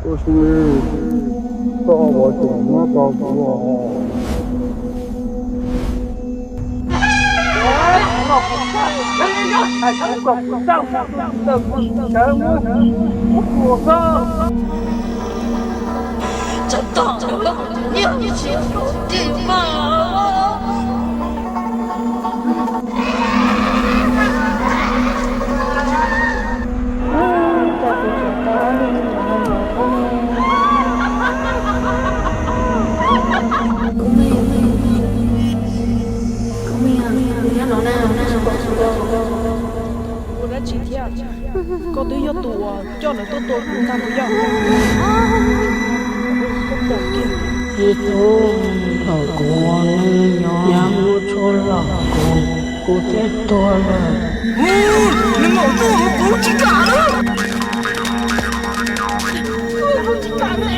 Ua si, koj ua tseem muab tau kuv os. Ua dab tsi thiab? Koj twb yog tus uas coj lawv tuaj tua kuv ntag puas yog? Ib tug, thaum kuv ua neej nyob, nyab muab tshuaj los kuv, kuv thiaj tuag lawm. Nws maum tuaj, kuv tsis kam na. Kuv tsis kam na.